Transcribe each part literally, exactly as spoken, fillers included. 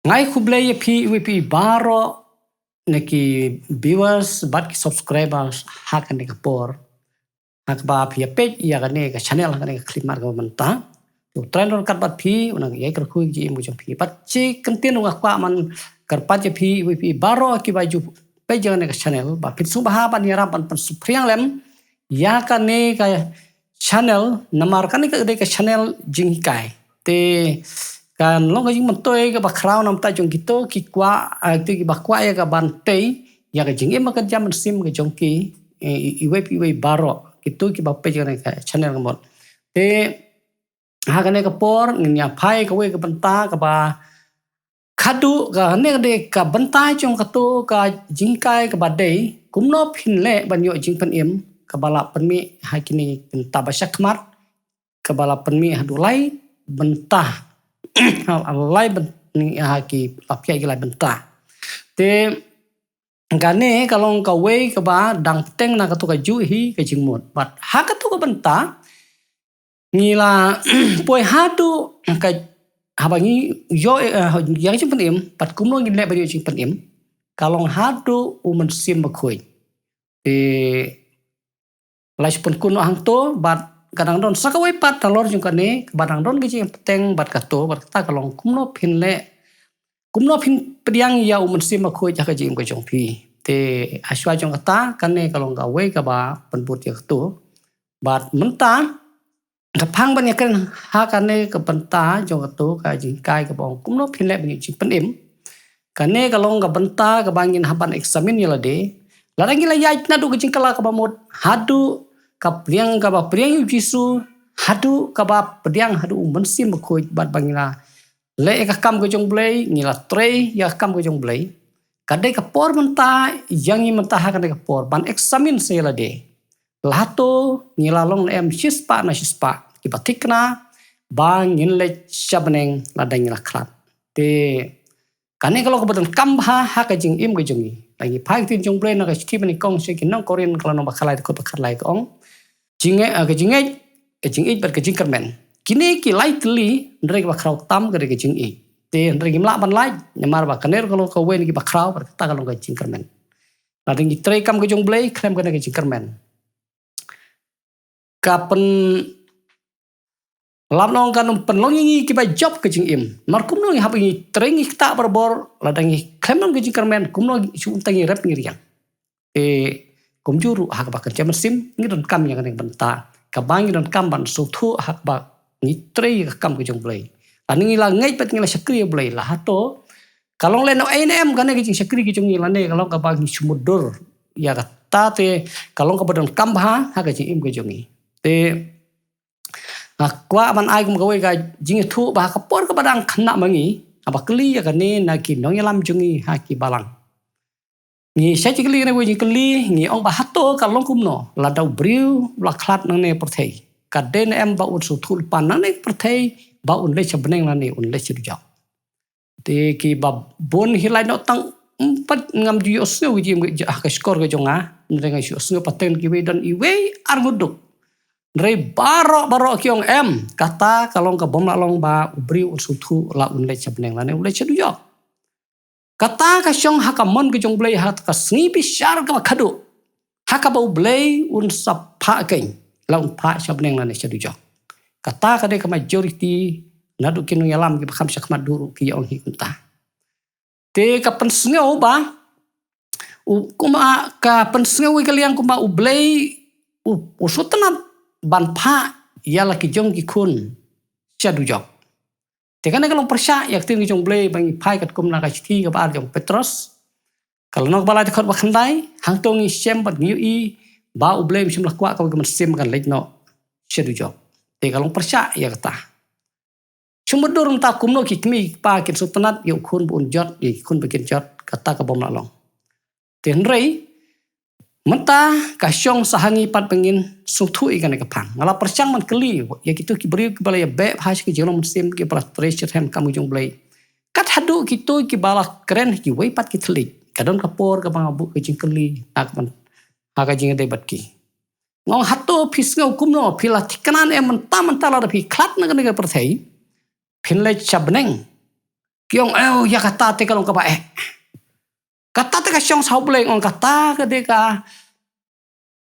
Nga ai khublei ïa phi, ïa phi baroh na ki viewers bad ki subscribers ha kane ka por. Ha kaba phi ïa peit ïa kane ka channel, ha kane ka clip mar kaba mynta. To, U Trai un don ryngkat bad phi, un nang ïai kyrkhu ïa ka jingim ka jong phi. Bad shi kyntien nga kwah ban kyrpad ïa phi, ïa phi baroh kiba ju peit ïa kane ka channel, ba phin sngewbha ban ïarap ban pynsaphriang lem ïa kane ka channel, namar kane ka dei ka channel jinghikai. Te kan long ka jingmyntoi kaba khraw namar ta jong kito ki kwah, eh, kito kiba kwah ïa ka ban tei ïa ka jingim ka jam mynsiem ka jong ki, eh, i, iwei pa iwei baroh kito kiba peit ïa kane ka channel ka mut. Te ha kane ka por ngin ïa phai kawei ka bynta kaba khadduh, kane ka dei ka bynta jong kato ka jinghikai kaba dei kumno phin leh ban ïoh jingpynim, kaba la pynmih ha kine ki bynta ba shakhmat, kaba la pynmih haduh lai bynta. Lai byn-, ha ki, la pynmih ki lai bynta. Te kane ka long kawei kaba dang bteng na kato kajuh hi ka jingmut. Bad ha kato ka bynta ngi la poi haduh ka, haba ngi ïoh, eh, ïa ka jingpynim, bad kumno ngin leh ban ïoh jingpynim, ka long haduh U Mynsiem Bakhuid. Te la shu pynkut noh hangto, bad ka dang don sa kawei pat halor jong kane, kaba dang don ka jingpynteng bad kato, bad kata ka long kumno phin leh, kumno phin pdiang ïa U Mynsiem Bakhuid ha ka jingim ka jong phi. Te hashwa jong kata, kane ka long kawei kaba pynbud ïa kato. Bad mynta ka phang ban ïakren ha kane ka bynta jong kato ka jinghikai kaba ong kumno phin leh ban ïoh jingpynim. Kane ka long ka bynta kaba ngin hap ban examine ïa lade. Lada ngi la ïaid naduh ka jingkylla kaba mut haduh ka pdiang, kaba pdiang ïa U Jisu, haduh kaba pdiang haduh U Mynsiem Bakhuid, bad ba ngi la leh ïa ka kam ka jong U Blei, ngi la trei ïa ka kam ka jong U Blei. Ka dei ka por mynta ïa ngi mynta ha kane ka por ban examine sa ïa lade. La hato ngi la long ne em shispah na shispah kiba thikna ba ngin leit sha bneng lada ngi la khlad. Te kane ka long kaba donkam bha ha ka jingim ka jong ngi. Lada ngi phai ka ktien jong U Blei na ka shithi ba nyngkong sha ki nong Korinth ka lynnong ba khatlai, dkhot ba khatlai ka ong, jingngeit, ah, ka jingngeit, ka jingïeit bad ka jingkyrmen. Kine ki lai tylli, hynrei kaba khraw tam ka dei ka jingïeit. Te hynrei ngim lah ban lait, namar ba kane ruh ka long kawei na kiba khraw, bad kata ka long ka jingkyrmen. Lada ngi trei kam ka jong U Blei khlem kane ka jingkyrmen, ka pyn, lap nong kan pynlong ïa ngi kiba jop ka jingim. Namar kumno ngi hap ngi trei ngi ktah barabor, lada ngi khlem don ka jingkyrmen, kumno shu tang ngi rep ngi riang. Te kumjuh ruh ha kaba kynja mynsiem ngi donkam ïa kane ka bynta kaba ngi donkam ban sngewthuh ha kaba ngi trei ïa ka kam ka jong U Blei. Lada ngi la ngeit bad ngi la shakri ïa U Blei, la hato ka long lehnohei ne em kane ka jingshakri ka jong ngi, lane ka long kaba ngi shu mutdur ïa kata? Te ka long kaba donkam bha ha ka jingim ka jong ngi. Te nga kwah ban ai kum kawei ka jingïathuh ba ha ka por kaba dang khynnah ma ngi, haba kylli ïa kane na ki nongïalam jong ngi ha ki balang, ngi shait kylli kane kawei jingkylli, ngi ong ba hato ka long kumno lada u briew u la khlad nangne pyrthei, ka dei ne em ba un sngewthuh lypa nangne pyrthei ba un leit sha bneng lane un leit sha dujok? Te kiba bun hi lait noh tang, ym pat, ngam ju ïohsngew ka jingim ka, ha ka shkor ka jong nga, hynrei nga shu ïohsngew pateng kiwei don iwei ar ngut duk. Hynrei baroh baroh ki ong em, kata ka long ka bym lah long ba u briew un sngewthuh la un leit sha bneng lane un leit sha dujok. Kata ka shong ha ka mon ka jong U Blei ha ka sngi bishar kaba khadduh, ha kaba U Blei un sa phah keiñ, la un phah sha bneng lane sha dujok. Kata ka dei ka majority naduh ki nongïalam kiba kham shakhmat duh ruh ki ong hi kumta. Te ka pynsngew ba u, kumba ka pynsngew ïa ka liang kumba U Blei u, u sngewtynnat ban phah ïa la ki jong ki khun sha dujok. Te kane ka long pyrshah ïa ka ktien ka jong U Blei ba ngi phai katkum na ka shithi kaba ar jong u Petros, ka lynnong kaba lai, dkhot ba khyndai. Hangto ngi shem bad ngi ïohi ba U Blei um shym la kwah kawei ka mynsiem kan leit noh sha dujok. Te ka long pyrshah ïa kata. Shu mutdur mynta kumno ki kmie ki kpa kin sngewtynnat ïa u khun ba un jot, ïa ki khun ba kin jot, kata ka bym lah long. Te hynrei mynta ka shong sa ha ngi pat ba ngin sngewthuh ïa kane ka phang. Nga la pyrshang ban kylli ïa kito ki briew kiba la ïa beh bha sha ka jinglong mynsiem, kiba la trei shitrhem kam ka jong U Blei. Kat haduh kito kiba la kren ha kiwei pat ki thylliej, ka don ka por kaba nga buh ka jingkylli ha ka ban, ha ka jingïadei bad ki. Nga ong hato phi sngew kumno, phi la thikna ne em mynta mynta lada phi khlad na kane ka pyrthei phin leit sha bneng? Ki ong, "Eh, ïa kata te ka long kaba eh. Kata te ka shong sha U Blei," ong, "kata ka dei ka,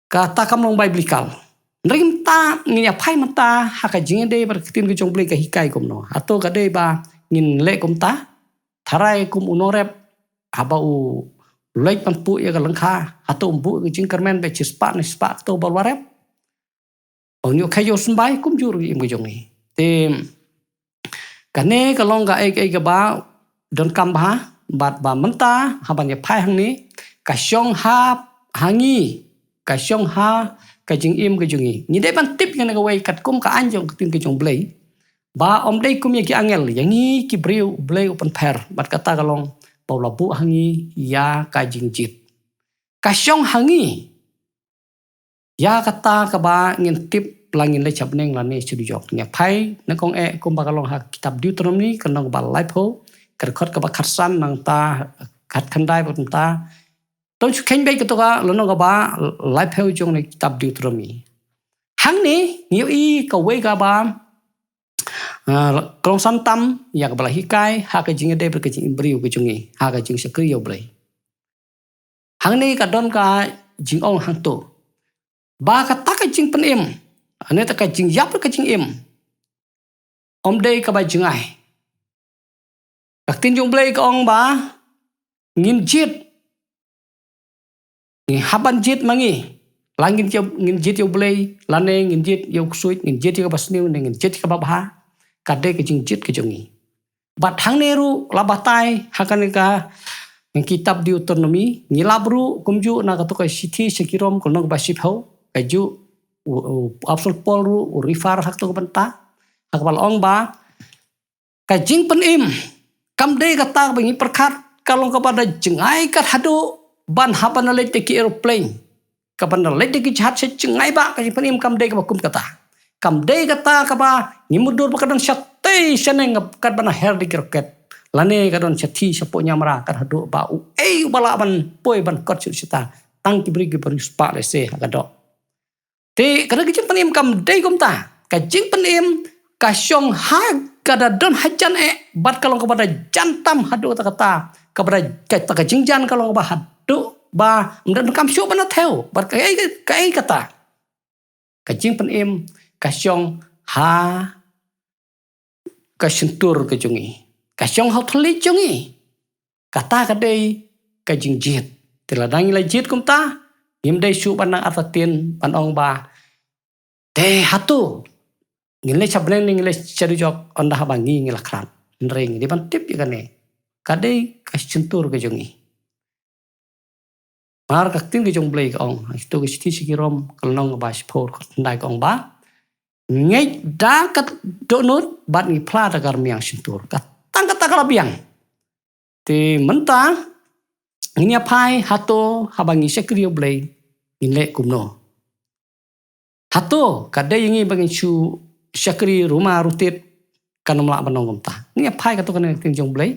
kata kam long biblical." Hynrei mynta ngin ïa phai mynta ha ka jingïadei bad ka ktien ka jong U Blei ka hikai kumno. Hato ka dei ba ngin leh kumta? Tharai kum u nongrep haba u leit ban puh ïa ka lyngkha, hato um buh ka jingkyrmen ba shispah ne shispah kato ba u la rep? Ba u ñiewkheiñ ïa u symbai kumjuh ruh im ka jong ngi. Te kane ka long kaei kaei kaba donkam bha, bad ba mynta haba ngi phai hangne, ka shong ha, ha ngi, ka shong ha ka jingim ka jong ngi. Ngi dei ban tip kane kawei katkum ka aiñ jong ka ktien ka jong U Blei, ba ym dei kum ïa ki angel, ïa ngi ki briew U Blei u pynpher, bad kata ka long ba u la buh ha ngi ïa ka jingjied. Ka shong ha ngi. Ïa kata kaba ngin tip la ngin leit sha bneng lane sha dujok. Ngi phai nyngkong eh kumba ka long ha kitab Deuteronomi, ka lynnong ba laiphew, ka dkhot kaba khatsan, nangta khatkhyndai bad mynta. To shu kheiñ beit kato ka lynnong kaba laiphew jong ne kitab Deuteronomi. Hangne ngi ïohi kawei kaba, ah, ka long san tam ïa kaba la hikai ha ka jingïadei bad ka jingim briew ka jong ngi ha ka jingshakri ïa U Blei. Hangne ka don ka jingong hangto ba kata ka jingpynim, ne kata ka jingïap ka jingim, ym dei kaba jngai. Ka ktien jong U Blei ka ong ba ngin jied. Ngi hap ban jied ma ngi. La ngin jied, ngin jied ïa U Blei, lane ngin jied ïa u ksuid, ngin jied ïa kaba sniew, ne ngin jied ïa kaba bha. Ka dei ka jingjied ka jong ngi. Bad hangne ruh la batai ha kane ka kitab Deuteronomi, ngi lap ruh kumjuh na kato ka shithi sha ki Rom ka lynnong ba shiphew, kajuh u, u, u Apostol Paul ruh u refer ha kato ka bynta, ha kaba la ong ba ka jingpynim kam dei kata ba ngi pyrkhat ka long kaba da jngai kat haduh ban hap ban leit da ki aeroplane. Kaban da leit da ki jahaj sha jngai ba ka jingpynim kam dei kaba kum kata. Kam dei kata kaba ngi mutdur ba ka don shatei shaneng katba na her da ki rocket. Lane ka don shathie shapoh ñiamra kat haduh ba uei uba lah ban poi ban kot shuh shata. Tang ki briew kiba riewspah lehse ha ka doh. Te kata ka jingpynim kam dei kumta. Ka jingpynim ka shong ha, ka da don hajan eh bad ka long kaba da jan tam haduh katta katta. Kaba da, kata ka jingjan ka long kaba haduh ba ym da donkam shuh ban da thew bad kaei, kaei kata. Ka jingpynim ka shong ha ka shyntur ka jong ngi, ka shong ha u thylliej jong ngi. Kata ka dei ka jingjied. Te lada ngi la jied kumta, ngim dei shuh ban nang artatien ban ong ba, te hato ngin leit sha bneng ne ngin leit sha dujok, ynda haba ngi, ngi la khlad. Hynrei ngi dei ban tip ïa kane. Ka dei ka shyntur ka jong ngi. Namar ka ktien ka jong U Blei ka ong ha kito ki shithi sha ki Rom ka lynnong ba shiphew, ka khatkhyndai ka ong ba, ngeit da ka dohnud bad ngi phla da ka rmiang shyntur. Ka tang kata ka la biang. Te mynta ngin ïa phai, hato haba ngi shakri ïa U Blei ngin leh kumno? Hato ka dei ïa ngi ba ngin shu shakri ruma rutit? Kan ym lah ban long kumta. Ngin ïa phai kato kane ka ktien jong U Blei.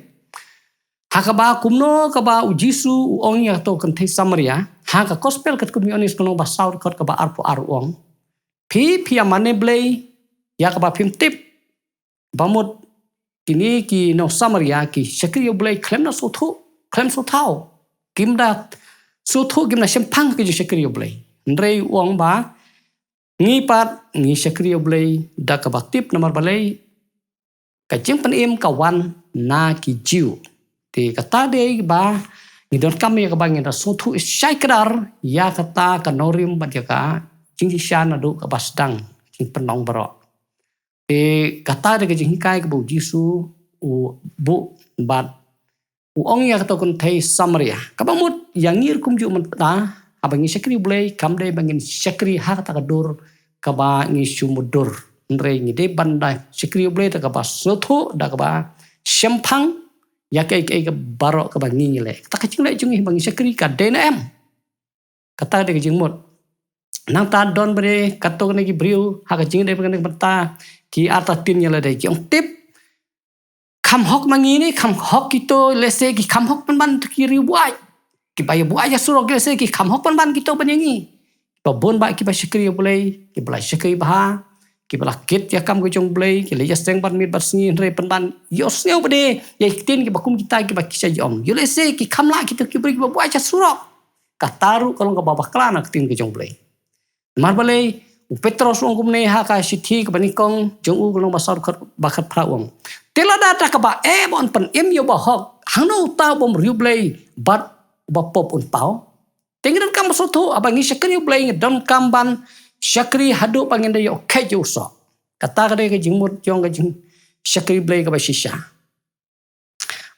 Ha kaba kumno kaba U Jisu u ong ïa kato ka kynthei Samaria, ha ka Gospel katkum u Ïoannis ka lynnong ba saw, dkhot kaba arphew ar u ong, phi, phi ïa mane Blei ïa kaba phim tip. Bamut kine ki nong Samaria ki shakri ïa U Blei khlem da sngewthuh, khlem sngewthaw. Kim da sngewthuh, kim da shemphang ka jingshakri ïa U Blei. Hynrei u ong ba ngi pat ngi shakri ïa U Blei da kaba tip, namar balei? Ka jingpynim ka wan na ki Jiw. Te kata dei ba ngi donkam ïa kaba ngin da sngewthuh shai kdar ïa kata ka nongrim bad ïa ka jingshisha naduh kaba sdang, jingpynlong baroh. Te kata dei ka jinghikai kaba U Jisu u buh bad u ong ïa kato ka kynthei Samaria. Kaba mut ïa ngi ruh kumjuh mynta, haba ngi shakri U Blei, kam dei ba ngin shakri ha kata ka dur kaba ngi shu mutdur. Hynrei ngi dei ban da shakri U Blei da kaba sngewthuh, da kaba shemphang ïa kaei kaei ka baroh kaba ngi, ngi leh. Kata ka jingleh jong ngi ba ngi shakri ka dei ne em? Kata ka dei ka jingmut. Nangta don ba dei katto katne ki briew ha ka jingdei ba kane ka bynta ki artatien ïa lade, ki ong, tip, kham hok ma ngi ne kham hok kito, lehse ki kham hok pynban ki riewbuaid, kiba ïa buaid ïa surok, lehse ki kham hok pynban kito ban ïa ngi. Ba bun bah kiba shakri ïa U Blei, kiba la shakri bha, kiba la kit ïa ka kam ka jong U Blei, ki la ïaseng bad miet bad sngi, hynrei pynban ïohsngew pat de ïa ki ktien kiba kum kita kiba ki sha ïong. Ïoh lehse ki kham lah kito ki briew kiba buaid sha surok. Kata ruh ka long kaba bakla na ka ktien ka jong U Blei. Namar balei, u Petros u ong kumne ha ka shithi kaba nyngkong jong u, ka lynnong ba saw dkhot ba khatphra, u ong: Te lada da kaba eh ba yn pynim ïa u bahok, hangno uta u bym riewblei bad u bapop un paw? Te ngi donkam ban sngewthuh, haba ngi shakri U Blei ngi donkam ban shakri haduh ba ngin da ïoh kheit ïa u soh. Kata ka dei ka jingmut jong ka jingshakri Blei kaba shisha.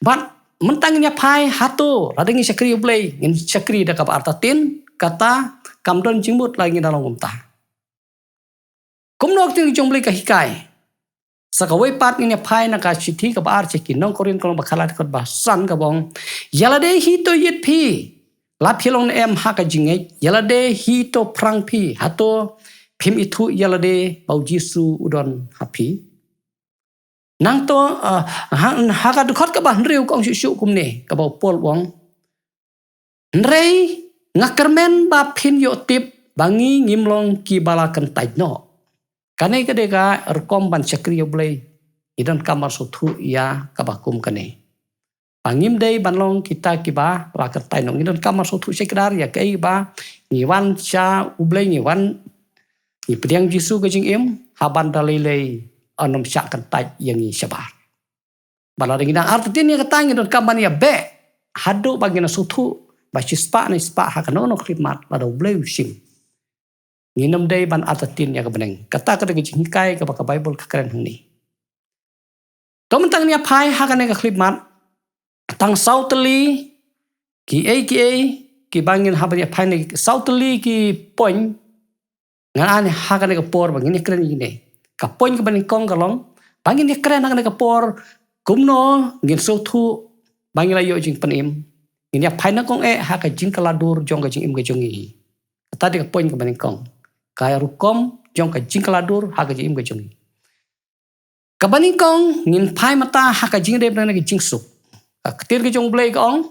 Bad mynta ngin ïa phai, hato lada ngi shakri U Blei, ngin shakri da kaba artatien? Kata kam don jingmut lada ngi da long kumta. Kumno ka ktien ka jong U Blei ka hikai? Sa kawei pat ngin ïa phai na ka shithi kaba ar sha ki nong Korinth, ka lynnong ba khatlai, dkhot ba san, kaba ong: Ïa lade hi to ïit phi, la phi long ne em ha ka jingngeit? Ïa lade hi to phrang phi, hato phim ithuh ïa lade ba U Jisu u don ha phi? Nangta, ah, ha, ha ka dkhot kaba hynriew ka ong shuh shuh kumne, kaba u Paul u ong: Hynrei nga kyrmen ba phin ïoh tip ba ngi ngim long kiba la kyntait noh. Kane ka dei ka rukom ban shakri ïa U Blei. Ngi donkam ban sngewthuh ïa kaba kum kane, ba ngim dei ban long kita kiba la kyntait noh. Ngi donkam ban sngewthuh shai kdar ïa kaei ba ngi wan sha U Blei, ngi wan, ngi pdiang Jisu ka jingim, haba da lei lei yn ym shah kyntait ïa ngi shabar. Bad lada ngi dang artatien ïa kata, ngi donkam ban ïa beh haduh ba ngin sngewthuh ba shispah na shispah ha kano kano ka khyllipmat, lada U Blei u shim, ngin ym dei ban artatien ïa ka bneng. Kata ka dei ka jinghikai kaba ka Baibl ka kren hangne. To mynta ngin ïa phai ha kane ka khyllipmat, tang saw tylli kiei kiei kiba ngin hap ban ïa phai, ne saw tylli ki point. Ngan ai ha kane ka por ba ngin ïa kren ïa kine. Ka point kaba nyngkong ka long ba ngin ïa kren ha kane ka por kumno ngin sngewthuh ba ngi la ïoh jingpynim. Ngin ïa phai nyngkong eh ha ka jingkylla dur jong ka jingim ka jong ngi. Kata dei ka point kaba nyngkong, ka rukom jong ka jingkylla dur ha ka jingim ka jong ngi. Kaba nyngkong, ngin phai mynta ha ka jingdei bad ka jingsuk. Ka ktien ka jong U Blei ka ong,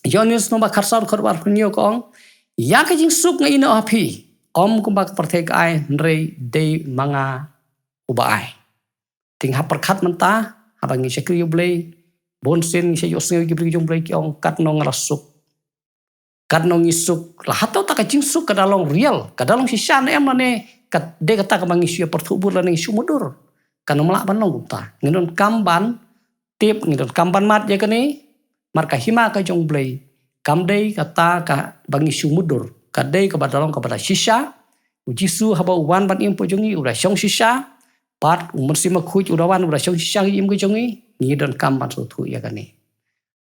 Ïoannis lynnong ba khatsaw, dkhot ba arphew hynñiew, ka ong: Ïa ka jingsuk nga ïehnoh ha phi, ym kumba ka pyrthei ka ai, hynrei dei ma nga uba ai. Te nga pyrkhat mynta, haba ngi shakri ïa U Blei, bunsien ngi shu ïohsngew ïa ki briew jong U Blei ki ong, katno nga la suk, katno ngi suk. La hato ta ka jingsuk ka da long real, ka da long shisha ne em, lane ka dei kata kaba ngi shu ïa pyrthuh bud lane ngi shu mutdur? Kan ym lah ban long kumta. Ngi donkam ban tip, ngi donkam ban mad ïa kane. Namar ka hima ka jong U Blei kam dei kata kaba ngi shu mutdur, ka dei kaba da long kaba da shisha. U Jisu haba u wan ban im hapoh jong ngi, u da shong shisha. Bad U Mynsiem Bakhuid u da wan, u da shong shisha ha ka jingim ka jong ngi. Ngi donkam ban sngewthuh ïa kane.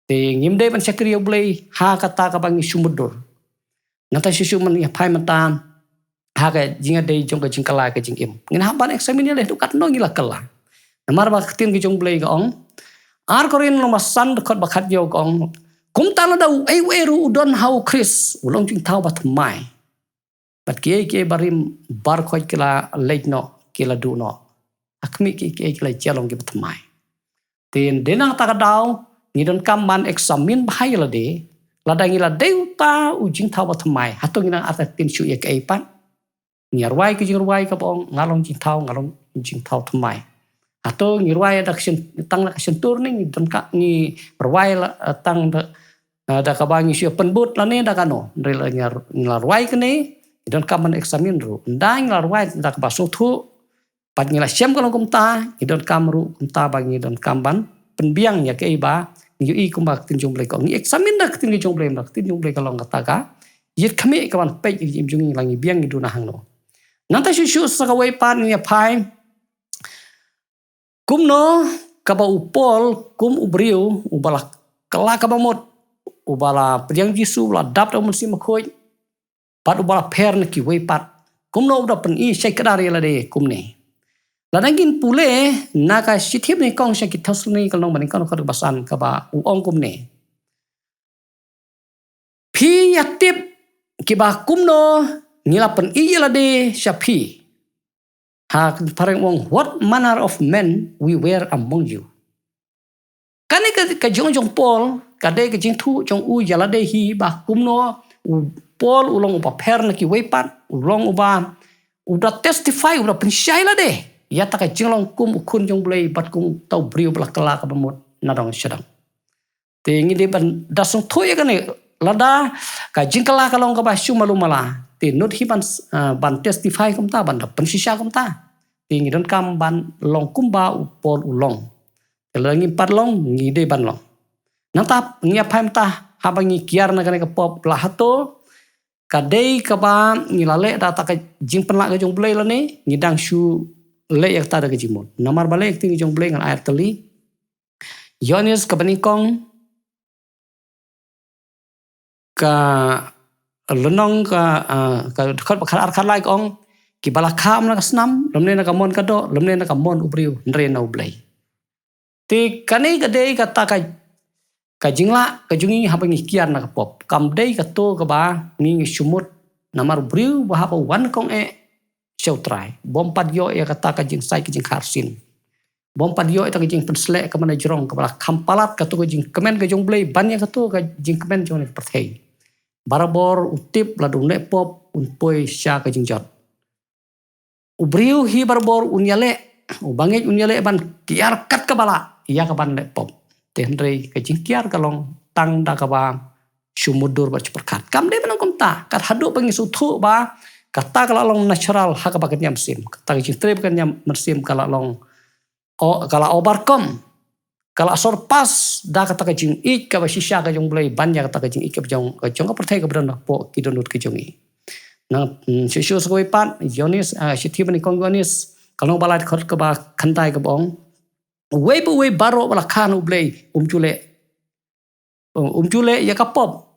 Te ngim dei ban shakri ïa U Blei ha kata kaba ngi shu mutdur. Nangta shuh shuh ngin ïa phai mynta ha ka jingïadei jong ka jingkylla ka jingim. Ngin hap ban examine ïa lade katno ngi la kylla. Namar ba ka ktien ka jong U Blei ka ong, Ar Korinth lynnong ba san, dkhot ba khathynñiew, ka ong: Kumta lada uei uei ruh u don ha U Khrist, u long jingthaw ba thymmai. Bad kiei kiei barim baroh ki la leit noh, ki la duh noh. Ha khmih kiei kiei ki la jia long kiba thymmai. Te dei na kata ka daw ngi donkam ban examine bha ïa lade, lada ngi la dei uta u jingthaw ba thymmai, hato ngi nang artatien shuh ïa kaei pat? Ngi rwai ka jingrwai kaba ong, nga long jingthaw, nga long jingthaw thymmai. Hato ngi rwai da ka shyn-, tang da ka shyntur ne ngi donkam, ngi rwai la, eh, tang da, eh, da kaba ngi shu pynbud lane da kano? Hynrei la ngi la rwai kane, ngi donkam ban examine ruh. Ynda ngi la rwai da kaba sngewthuh, bad ngi la shem ka long kumta, ngi donkam ruh kumta ba ngi donkam ban pynbiang ïa kaei ba ngi ïohi kumba ka ktien jong U Blei ka ong. Ngi examine da ka ktien jong U Blei, da ka ktien jong U Blei ka long kata ka ïit khmih kaban peit ïa ka jingim jong ngi, la ngi biang, ngi duh na hangno. Nangta shuh shuh sa kawei pat ngin ïa phai kumno kaba u Paul kum u briew uba la kylla kaba mut, uba la pdiang Jisu, uba la dap da U Mynsiem Bakhuid, bad uba la pher na kiwei pat, kumno u da pyni shai kdar ïa lade kumne. Lada ngin pule na ka shithi ba nyngkong sha ki Thessaloni, ka lynnong ba nyngkong, dkhot ba san, kaba u ong kumne: Phi ïa tip kiba kumno ngi la pyni ïa lade sha phi. Ha ka phareng u ong, "What manner of men we were among you." Kane ka, ka jong, jong Paul, ka dei ka jingthoh jong u ïa lade hi ba kumno u Paul u long uba pher na kiwei pat, u long uba, u da testify, u da pynshai lade ïa kata ka jinglong kum u khun jong U Blei bad kum uta u briew ba la kylla kaba mut na dong sha dong. Te ngi dei ban da sngewthuh ïa kane, lada ka jingkylla ka long kaba shu malu mala, te nud hi ban, ah, ban testify kumta, ban da pynshisha kumta. Te ngi donkam ban long kumba u Paul u long. Te lada ngim pat long, ngi dei ban long. Nangta ngi ïa phai mynta, haba ngi kiar na kane ka pop, la hato ka dei kaba ngi la leh da kata ka jingpynlah ka jong U Blei lane ngi dang shu leh ïa kata da ka jingmut? Namar balei ka ktien ka jong U Blei, ngan ai artylli. Ïoannis kaba nyngkong, ka lynnong ka, ah, ka dkhot ba khatar khatlai ka ong, kiba la kha ym na ka snam, lymne na ka mon ka doh, lymne na ka mon u briew, hynrei na U Blei. Te kane ka dei kata ka, ka jinglah ka jong ngi haba ngi kiar na ka pop. Kam dei kato kaba ngi, ngi shu mut namar u briew ba haba wan kong eh sha U Trai, bym pat ïoh ïa kata ka jingsait ka jingkharsien. Bym pat ïoh ïa kata ka jingpynsleh ka mana jrong kaba la kham palat kato ka jingkmen ka jong U Blei ban ïa kato ka jingkmen jong ka pyrthei. Barabor u tip lada un leh pop un poi sha ka jingjot. U briew hi barabor un ïaleh, u bangeit un ïaleh ban kiar kat kaba lah ïa ka ban leh pop. Te hynrei ka jingkiar ka long tang da kaba shu mutdur bad shu pyrkhat. Kam dei ban long kumta, kat haduh ba ngi sngewthuh ba kata ka la long natural ha kaba kynja mynsiem. Kata ka jingtrei ba kynja mynsiem ka la long, o, ka la overcome, ka la surpass da kata ka jingïeit kaba shisha ka jong U Blei ban ïa kata ka jingïeit kaba jong, ka jong ka pyrthei kaba don hapoh ki dohnud ka jong ngi. Nang, mm, shuh shuh sa kawei pat, Ïoannis, ah, shithi ba nyngkong Ïoannis, ka lynnong ba lai, dkhot kaba khyndai kaba ong, uwei pa uwei baroh ba la kha na U Blei, um ju leh, um ju leh ïa ka pop.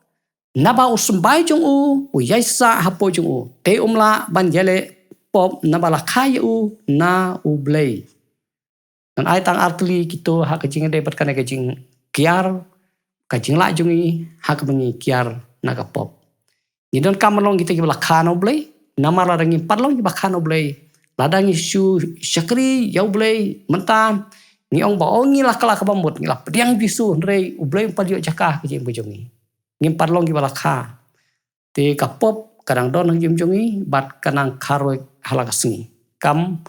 Naba u symbai jong u u ïaisah hapoh jong u, te um lah ban ïaleh pop naba la kha ïa u na U Blei. Ngan ai tang artylli kito ha ka jingïadei bad kane ka jingkiar, ka jinglah jong ngi ha kaba ngi kiar na ka pop. Ngi donkam ban long kita kiba la kha na U Blei, namar lada ngim pat long kiba kha na U Blei, lada ngi shu shakri ïa U Blei mynta, ngi ong ba, o, ngi la kylla kaba mut, ngi la pdiang Jisu, hynrei U Blei um pat ïoh jaka ha ka jingim ka jong ngi. Ngim pat long kiba la kha. Te ka pop ka dang don ha ka jingim jong ngi bad ka nang kharoi ha la ka sngi. Kam,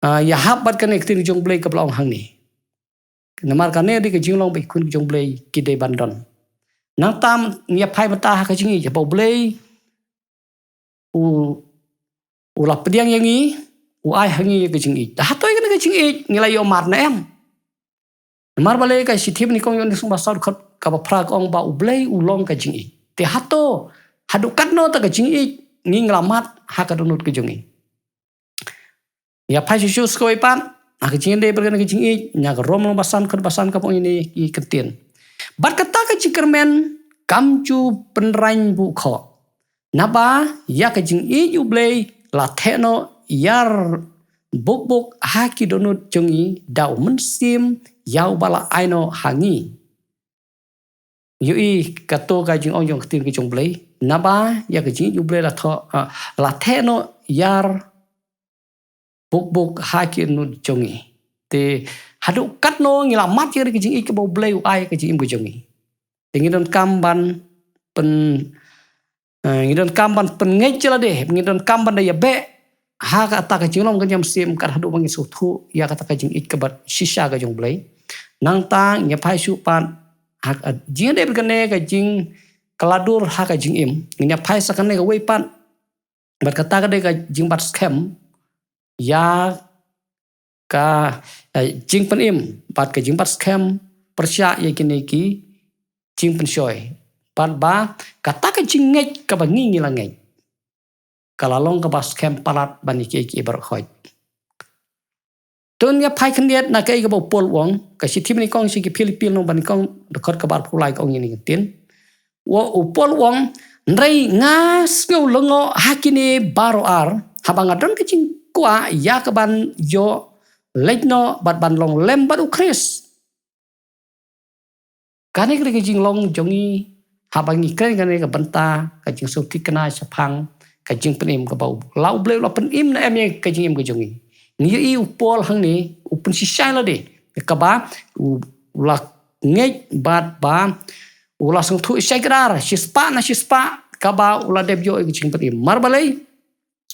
ah, ïahap bad kane ka ktien ka jong U Blei kaba la ong hangne. Namar kane dei ka jinglong ba ki khun ki jong U Blei ki dei ban don. Nangta ngi ïa phai mynta ha ka jingïeit, haba U Blei u, u la pdiang ïa ngi, u ai ha ngi ïa ka jingïeit. Da hato ïa kane ka jingïeit ngi la ïoh mad ne em? Namar balei ka shithi ba nyngkong Ïoannis lynnong ba saw dkhot kaba phra ka ong ba U Blei u long ka jingïeit. Te hato haduh katno ta ka jingïeit ngi, ngi la mad ha ka dohnud ka jong ngi? Ïa phai shuh shuh sa kawei pat ha ka jingïadei bad kane ka jingïeit, na ka Rom lynnong ba san, dkhot ba san kaba ong ïa kine ki kyntien. Bad kata ka jingkyrmen kam ju pynraiñ buh khoh. Naba ïa ka jingïeit U Blei la theh noh ïar buk buk ha ki dohnud jong ngi da U Mynsiem ïa uba la ai noh ha ngi. Ïohi kato ka jingong jong ka ktien ka jong U Blei. Naba ïa ka jingïeit U Blei la thoh, ah, la theh noh ïar buk buk ha ki dohnud jong ngi. Te haduh katno ngi la mad ïa ka jingïeit kaba U Blei u ai ka jingim ka jong ngi? Te ngi donkam ban pyn, eh, ngi donkam ban pynngeit ïa lade, ngi donkam ban da ïabeh ha kata ka jinglong ka jingmynsiem kat haduh ba ngi sngewthuh ïa kata ka jingïeit kaba shisha ka jong U Blei. Nangta ngi phai shuh pat ha ka jingïadei bad kane ka jingkylla dur ha ka jingim. Ngi phai sa kane kawei pat. Bad kata ka dei ka jingbat skhem ïa ka, eh, jingpynim, bad ka jingbat skhem pyrshah ïa kine ki jingpynshoi. Bad ba kata ka jingngeit kaba ngi ngi la ngeit, ka la long kaba skhem palat ban ïa kiei kiei baroh khoit. To ngin ïa phai khyndiat na kaei kaba u Paul u ong, ka shithi ba nyngkong sha ki Philippi lynnong ba nyngkong, dkhot kaba arphew lai ka ong ïa kine ki ktien. U, u Paul u ong, hynrei nga sngew lyngngoh ha kine baroh ar, haba nga don ka jingkwah ïa kaban ïoh leit noh bad ban long lem bad u Khrist. Kane ka dei ka jinglong jong ngi haba ngi kren kane ka bynta ka jingsngewthikna shaphang ka jingpynim kaba u, la U Blei u la pynim ne em ïa ka jingim ka jong ngi. Ngi ïohi u Paul hangne u pynshisha ïa lade kaba u, u la ngeit bad ba u la sngewthuh shai kdar, shispah na shispah kaba u la dep ïoh ïa ka jingpynim. Namar balei?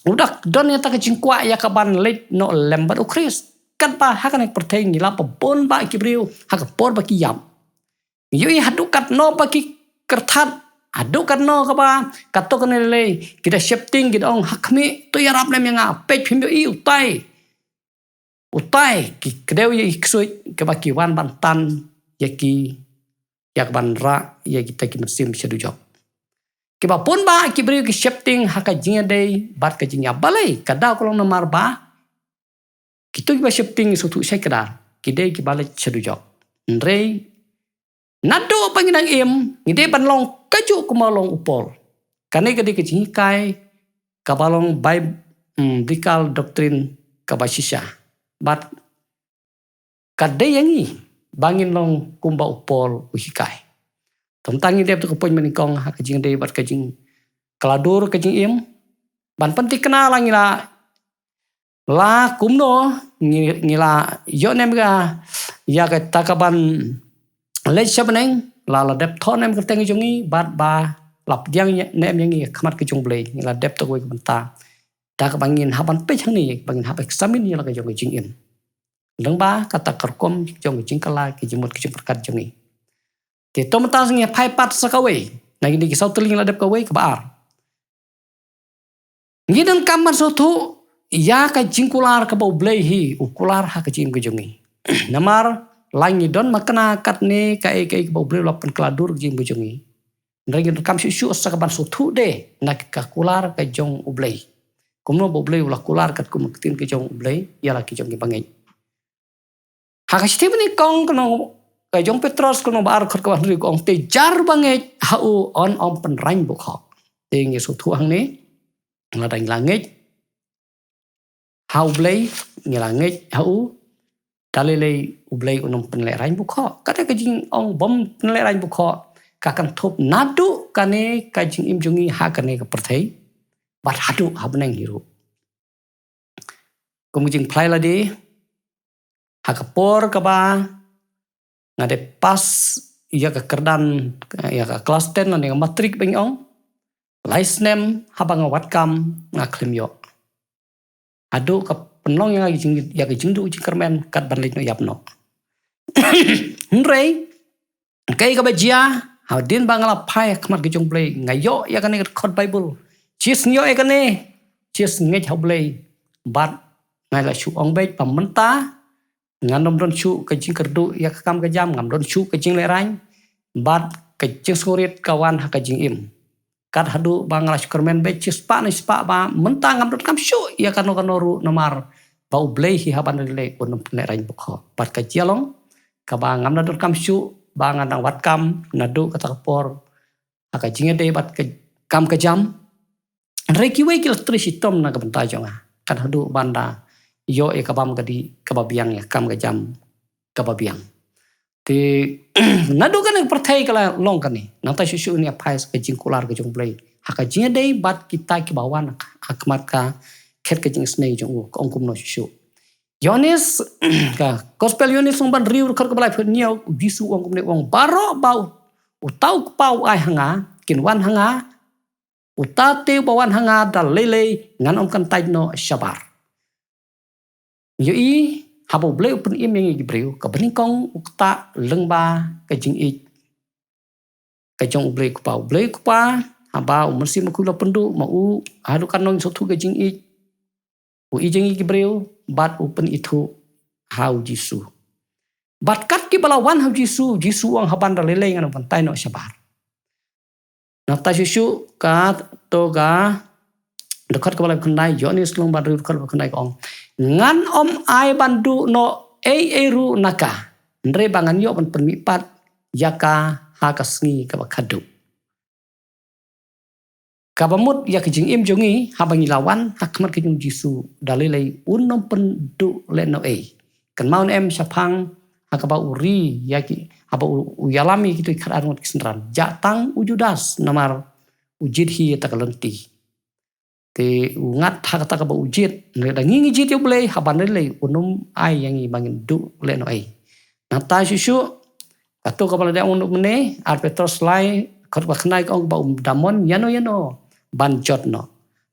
u da don ïa kata ka jingkwah ïa kaban leit noh lem bad u Khrist. Katba ha kane ka pyrthei ngi la bun bah ki briew ha ka por ba ki ïap. Ngi ïohi haduh katno ba ki kyrthat, haduh katno kaba, kato kane lei, ki da sheptieng, ki da ong ha khmih, to ïarap lem ïa nga, peit phim ïohi utai. Utai, ki kdew ïa ki ksuid, kaba ki wan ban tan ïa ki, ïa kaban rah ïa kita ki mynsiem sha dujok. Kiba bun bah ki briew ki sheptieng ha ka jingïadei bad ka jingïap, balei, ka daw ka long namar ba kito kiba sheptieng ngi sngewthuh shai kdar, ki dei kiba leit sha dujok. Hynrei naduh ba ngi nang im, ngi dei ban long kajuh kumba long u Paul. Kane ka dei ka jinghikai kaba long Bi-, mm, biblical doctrine kaba shisha. Bad ka dei ïa ngi ba ngin long kumba u Paul u hikai. Te mynta ngin dep to ka point ba nyngkong ha ka jingdei bad ka jingkylla dur ka jingim. Ban pynthikna la ngi la, la kumno ngi, ngi la ïoh ne em ka, ïa kata kaban leit sha bneng, la la dep thoh ne em ka kyrteng jong ngi, bad ba la pdiang ne em ïa ngi ha khmat ka jong u Blei, ngi la dep to kawei ka bynta. Da kaba ngin hap ban peit hangne, ba ngin hap examine ïa la ka jong ka jingim. Lyngba kata ka rukom jong ka jingkylla, ka jingmut ka jingpyrkhat jong ngi. Te to mynta ngi phai pat sa kawei. Na kine ki saw tylli ngi la dep kawei, kaba ar. Ngi donkam ban sngewthuh ïa ka jingkular kaba u Blei hi u kular ha ka jingim ka jong ngi. Namar la ngi don makna katne kaei kaei kaba u Blei u la pynkylla dur ka jingim ka jong ngi. Hynrei ngi donkam shuh shuh sa kaban sngewthuh de na ka kular ka jong u Blei. Kumno ba u Blei u la kular katkum ka ktien ka jong u Blei ïa la ki jong ngi bangeit. Ha ka shithi banyngkong ka lynnong ka jong u Petros ka lynnong ba ar dkhot kaba hynriew ka ong, te jar ba ngeit ha u un ym pynrang bukhoh. Te ngi sngewthuh hangne, lada ngi la ngeit ha u Blei, ngi la ngeit ha u, da lei lei u Blei un ym pynlehraiñ bukhoh. Kata ka jingong bym pynlehraiñ bukhoh ka kynthup naduh kane ka jingim jong ngi ha kane ka pyrthei, bad haduh ha bneng hi ruh. Kum ka jingpynlait lade, ha ka por kaba nga dei pass ïa ka kyrdan, ïa ka klas ten lane ka matrik ba ngi ong, lai snem haba nga wad kam nga khlem ïoh. Haduh ka pynlong ïa nga ka jing, ïa ka jingduh jingkyrmen kat ban leit noh ïap noh. Hynrei kaei kaba jia, hadien ba nga la phai ha khmat ka jong u Blei, nga ïoh ïa kane ka dkhot Baibl. Shisha nga ïoh ïa kane, shisha nga ngeit ha u Blei. Bad nga la shu ong beit ba mynta ngam don shuh ka jingkyrduh ïa ka kam ka jam, ngam don shuh ka jinglehraiñ. Bad ka jingsngewrit ka wan ha ka jingim. Kat haduh ba nga la shu kyrmen beit shispah ne shispah ba mynta ngam donkam shuh ïa kano kano ruh namar ba u Blei hi haba na lei un ym pynlehraiñ bukhoh. Bad ka jia long kaba ngam da donkam shuh ba nga dang wad kam naduh kata ka por ha ka jingïadei bad ka kam ka jam. Hynrei kiwei ki la trei shitom na ka bynta jong nga kat haduh ban da ïoh ïa ka bam ka dih kaba biang, ïa ka kam ka jam kaba biang. Te naduh kane ka pyrthei ka la long kane. Nangta shuh shuh ngi ïa phai sa ka jingkular ka jong u Blei ha ka jingïadei bad kita kiba wan ha khmat ka khet ka jingisynei jong u, ka ong kumno shuh shuh. Ïoannis, ka Gospel Ïoannis lynnong ba hynriew dkhot kaba laiphew hynñiew, u Jisu u ong kumne, u ong, baroh ba u, uta u Kpa u ai ha nga kin wan ha nga, uta te uba wan ha nga da lei lei ngan ym kyntait noh shabar. Ïohi, haba u Blei u pynim ïa ngi ki briew, kaba nyngkong u ktah lyngba ka jingïeit ka jong u Blei u Kpa. U Blei u Kpa, haba u Mynsiem Bakhuid u la pynduh ma u, haduh katno ngi sngewthuh ka jingïeit, u ïeit ïa ngi ki briew, bad u pynithuh ha u Jisu. Bad kat kiba la wan ha u Jisu, u Jisu u ong, haba ngan da lei lei ngan ym kyntait noh shabar. Nangta shuh shuh kato ka dkhot kaba laiphew khyndai, Ïoannis lynnong ba hynriew dkhot ba khyndai ka ong, ngan ym ai ban duh noh ei ei ruh na ka, hynrei ba ngan ïoh ban pynmihpat ïa ka ha ka sngi kaba khatduh. Kaba mut ïa ka jingim jong ngi haba ngi la wan ha khmat ka jong u Jisu, da lei lei un ym pynduh lehnohei. Kynmaw ne em shaphang ha kaba u ri ïa ki, haba u, u ïalam ïa kito ki khatar ngut ki synran, jah tang u Judas namar u jied hi ïa kata ka lynti. Te u ngat ha kata kaba u jied, hynrei da ngi ngi jied ïa u Blei, haba na lei lei un ym ai ïa ngi ba ngin duh lehnohei. Nangta shuh shuh, kato kaba la dep ong mynne, ar Petros lai, dkhot ba khyndai ka ong ba un da mon ïano ïano ban jot noh.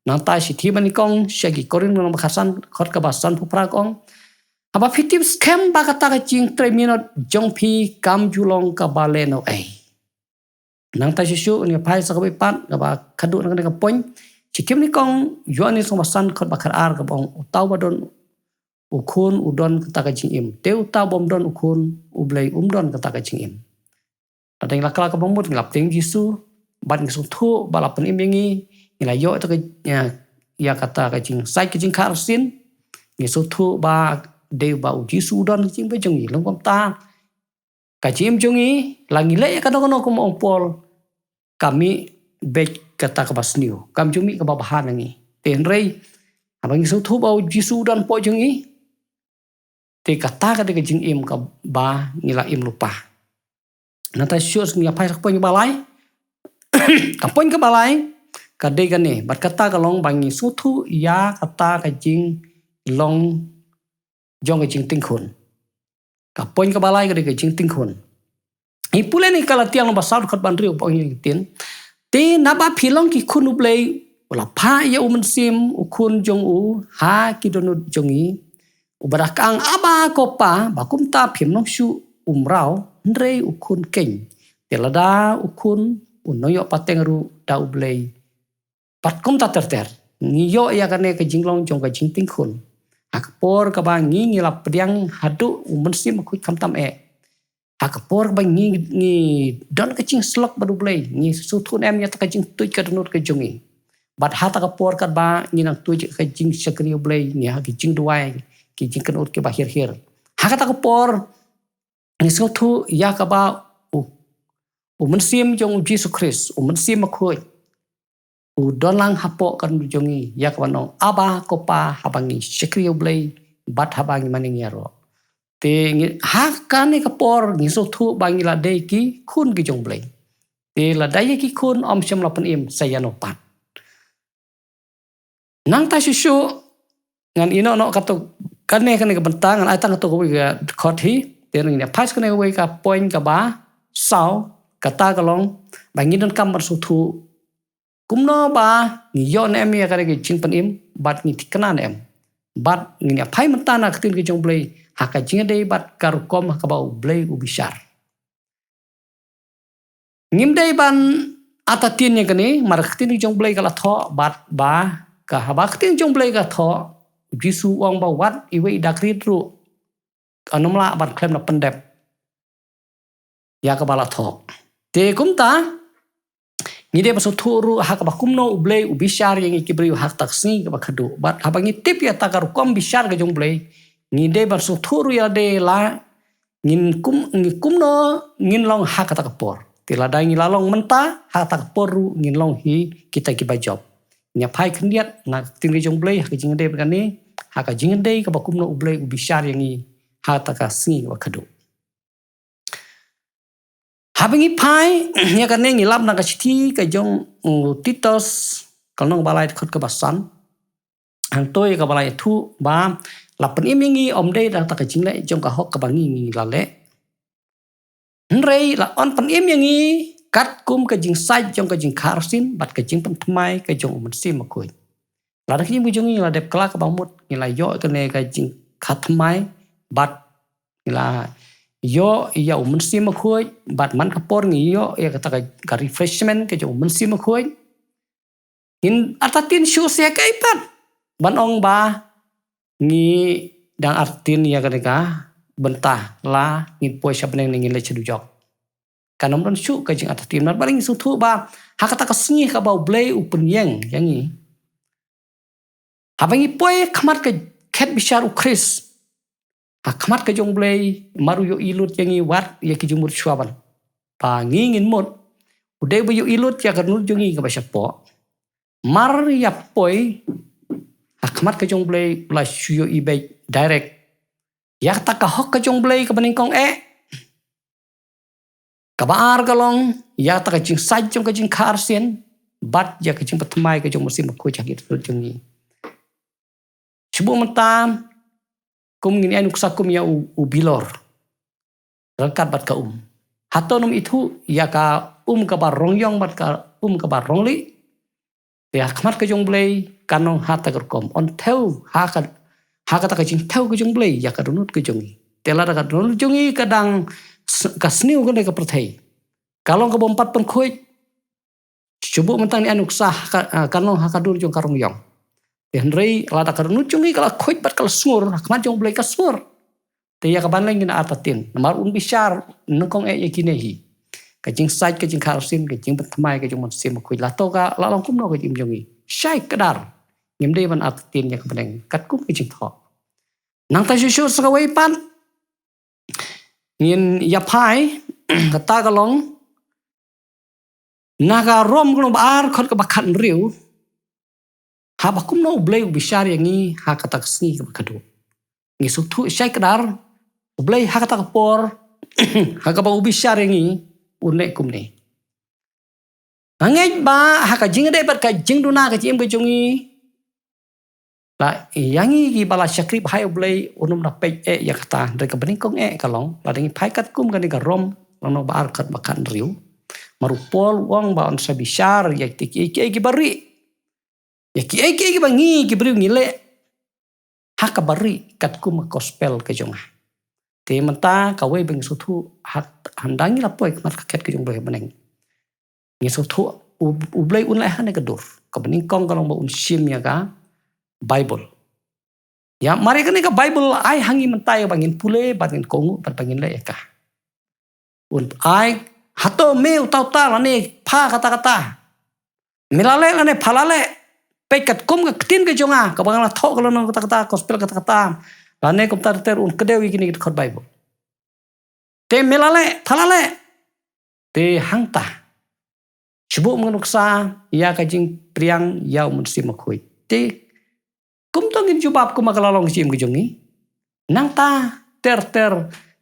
Nangta shithi ba nyngkong sha ki Korinth lynnong ba khatsan, dkhot kaba sanphew phra ka ong: Haba phi tip skhem ba kata ka jingtrei minot jong phi kam ju long kaba lehnoh ei. Nangta shuh shuh ngi phai sha kawei pat kaba khadduh na kane ka point. Shithi ba nyngkong Ïoannis lynnong ba san, dkhot ba khatar, kaba ong: Uta uba don u Khun u don kata ka jingim. Te uta ubym don u Khun u Blei um don kata ka jingim. Lada ngi la kylla kaba mut, ngi la pdiang Jisu, bad ngi sngewthuh ba la pynim ïa ngi, ngi la ïoh ïa kata ka, ïa, ïa kata ka jingsait ka jingkha arsien, ngi sngewthuh ba dei ba u Jisu u don ka jingim jong ngi. Lym kumta, ka jingim jong ngi, la ngi leh ïa kano kano, kum u ong u Paul, ka mih beit kata kaba sniew, kam ju mih kaba bha na ngi. Te hynrei haba ngi sngewthuh ba u Jisu u don hapoh jong ngi, te kata ka dei ka jingim kaba ngi la im lypa. Nangta shuh shuh ngi phai sha ka point kaba lai. Ka point kaba lai ka dei kane, bad kata ka long ba ngi sngewthuh ïa kata ka jinglong jong ka jingtieng khun. Ka point kaba lai ka dei ka jingtieng khun. Ngi pule na Galatia lynnong ba saw, dkhot ba hynriew, ba ong ïa ngi ktien: Te naba phi long ki khun u Blei, u la phah ïa u Mynsiem u Khun jong u ha ki dohnud jong ngi, uba da kyrpad, Abba, ko Pa, ba kumta phim long shuh u mraw, hynrei u khun keiñ. Te lada u khun, u nongïoh pateng ruh da u Blei. Bad kumta ter ter, ngi ïoh ïa kane ka jinglong jong ka jingtieng khun. Ha ka por kaba ngi, ngi la pdiang haduh u Mynsiem Bakhuid khamtam eh, ha ka por kaba ngi, ngi don ka jingsyllok bad u Blei, ngi sngewthuh ne em ïa kata ka jingtuid ka dohnud ka jong ngi. Bad ha kata ka por katba ngi nang tuid ka jingshakri u Blei, ngi ha ki jingduwai, ki jingkynnoh kiba hir hir. Ha kata ka por ngi sngewthuh ïa kaba u, u Mynsiem jong u Jisu Khrist, u Mynsiem Bakhuid, u don lang hapoh ka dohnud jong ngi, ïa kaba ong, Abba, ko Pa, haba ngi shakri ïa u Blei, bad haba ngi mane ngi ïaroh. Te ngi, ha kane ka por ngi sngewthuh ba ngi la dei ki khun ki jong u Blei. Te lada ïa ki khun ym shym la pynim, sa ïano pat. Nangta shuh shuh, ngan ïehnoh noh katto, kane, kane ka bynta, ngan ai tang katto kawei ka dkhot hi, te ngin ïa phai sha kane kawei ka point kaba saw, kata ka long ba ngi donkam ban sngewthuh kumno ba ngi ïoh ne em ïa kane ka jingpynim, bad ngi thikna ne em. Bad ngin ïa phai mynta na ka ktien ka jong u Blei, ha ka jingïadei bad ka rukom ha kaba u Blei u bishar. Ngim dei ban artatien ïa kane, namar ka ktien ka jong u Blei ka la thoh, bad ba, ka haba ka ktien ka jong u Blei ka thoh, u Jisu u ong ba wat iwei i da khriat ruh, kan ym lah ban khlem da pyndep ïa kaba la thoh. Te kumta, ngi dei ban sngewthuh ruh ha kaba kumno u Blei u bishar ïa ngi ki briew ha kata ka sngi kaba khadduh. Bad haba ngi tip ïa kata ka rukom bishar ka jong u Blei, ngi dei ban sngewthuh ruh ïa lade la ngin kum, ngi kumno ngin long ha kata ka por. Te lada ngi la long mynta, ha kata ka por ruh ngin long hi kita kiba jop. Ngi ïa phai khyndiat na ka ktien ka jong u Blei ha ka jingïadei bad kane, ha ka jingïadei kaba kumno u Blei u bishar ïa ngi ha kata ka sngi kaba khadduh. Haba ngi phai ïa kane, ngi lap na ka shithi ka jong u Titus, ka lynnong ba lai, dkhot kaba san. Hangto ïa kaba la ïathuh ba la pynim ïa ngi ym dei da kata ka jingleh jong ka hok kaba ngi, ngi la leh, hynrei la yn pynim ïa ngi katkum ka jingsait jong ka jingkha arsien bad ka jingpynthymmai ka jong u Mynsiem Bakhuid. Lada ka jingim ka jong ngi la dep kylla kaba mut, ngi la ïoh kane ka jingkha thymmai, bad ngi la ïoh ïa u Mynsiem Bakhuid, bad man ka por ngi ïoh ïa kata ka, ka refreshment ka jong u Mynsiem Bakhuid, ngin artatien shuh sha kaei pat ban ong ba ngi dang artatien ïa kane ka bynta la ngin poi sha bneng ne ngin leit sha dujok. Kan ym don shuh ka jingartatien, namar ba ngi sngewthuh ba ha kata ka sngi kaba u Blei u pynïeng ïa ngi, haba ngi poi ha khmat ka khet bishar u Khrist, ha khmat ka jong u Blei, mar u ïohi lut ïa ngi wat ïa ki jingmut shuwa ban, ba ngi ngin mut, u dei ba ïohi lut ïa ka dohnud jong ngi kaba shapoh. Mar ïa poi ha khmat ka jong u Blei, u la shu ïohi beit direct ïa kata ka hok ka jong u Blei kaba nyngkong eh. Kaba ar ka long ïa kata ka jingsait jong ka jingkha arsien, bad ïa ka jingpynthymmai ka jong u Mynsiem Bakhuid ha ki dohnud jong ngi. Shu buh mynta, kum ngin ïa nuksa kum ïa u, u bilor ryngkat bad ka um. Hato nym ithuh ïa ka um kaba rong ïong bad ka um kaba rong lieh? Te ha khmat ka jong U Blei, kan long ha kata ka rukom. Un thew, ha ka, ha kata ka jingthew ka jong U Blei, ïa ka dohnud ka jong ngi. Te lada ka dohnud jong ngi ka dang s-, ka sniew kane ka pyrthei. Ka long kaba ym pat pynkhuid, shu buh mynta ngi ïa nuksa ha ka, ah, kan long ha ka dur jong ka rong ïong. Te hynrei lada ka dohnud jong ngi ka la khuid bad ka la sngur, ha khmat jong U Blei ka sngur. Te ïa ka ban leh ngin artatien. Namar un bishar nyngkong eh ïa kine hi. Ka jingsait, ka jingkha arsien, ka jingpynthymmai, ka jong U Mynsiem Bakhuid. La to ka, la long kumno ka jingim jong ngi. Shai kdar. Ngim dei ban artatien ïa ka bneng. Katkum ka jingthoh. Nangta shuh shuh sa kawei pat. Ngin ïa phai, kata ka long. Na ka Rom ka lynnong ba ar, dkhot kaba khathynriew. Haba kumno U Blei u bishar ïa ngi, ha kata ka sngi kaba khadduh. Ngi sngewthuh shai kdar, U Blei ha kata ka por, ha kaba u bishar ïa ngi, un leh kumne. Nga ngeit ba, ha ka jingïadei bad ka jingduna ka jingim ka jong ngi, la ïa ngi kiba la shakri bha ïa U Blei, un ym da peit eh ïa kata, hynrei kaba nyngkong eh ka long, lada ngi phai katkum kane ka Rom, lynnong ba ar dkhot ba khathynriew. Namar u Paul u ong ba un sa bishar, ïa kita kiei kiei kiba rieh. Ïa kiei kiei kiba ngi ki briew ngi leh. Ha kaba rieh katkum ka gospel ka jong nga. Te mynta kawei ba ngi sngewthuh ha, haba ngi la poi khmat ka khet ka jong U Blei ha bneng. Ngi sngewthuh U, U Blei un leh ha kane ka dur. Kaba nyngkong ka long ba un shim ïa ka Bible. Ïa, mar ïa kane ka Bible ai ha ngi mynta ïa ba ngin pule, ba ngin kohnguh, ba, ba ngin leh ïa ka. Un ai, hato me uta uta lane pha kata kata. Me la leh lane pha la leh. Peit katkum ka ktien ka jong nga, kaba nga la thoh ka lynnong kata kata, gospel kata kata. Lane kumta ter ter un kdew ïa kine ki dkhot Bible. Te me la leh, pha la leh. Te hangta. Shu buh mynta nuksa, ïa ka jingpdiang, ïa U Mynsiem Bakhuid. Te, kumto ngin jubab kumba ka la long ka jingim ka jong ngi. Nangta, ter ter,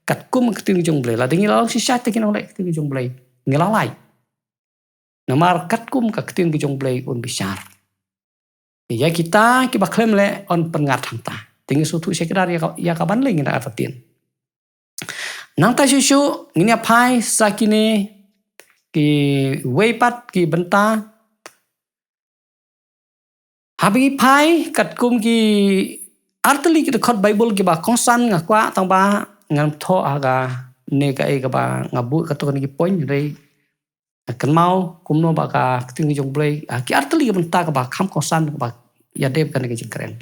katkum ka ktien ka jong U Blei. Lada ngi la long shisha te ngin ong leh ka ktien ka jong U Blei. Ngi la lait. Namar katkum ka ktien ka jong U Blei un bishar. Ïa kita kiba khlem leh un pynngat hangta. Te ngi sngewthuh shai kdar ïa ka, ïa ka ban leh ngin artatien. Nangta shuh shuh ngin ïa phai sa kine kiwei pat ki bynta. Haba ngi phai katkum ki artylli ki dkhot Bible kiba kongsan nga kwah tang ba ngan thoh ha kane kaei kaba nga buh katto katne ki point hynrei kynmaw kumno ba ka ktien ka jong U Blei, ah, ki artylli ki bynta kaba kham kongsan kaba ïadei bad kane ka jingkren.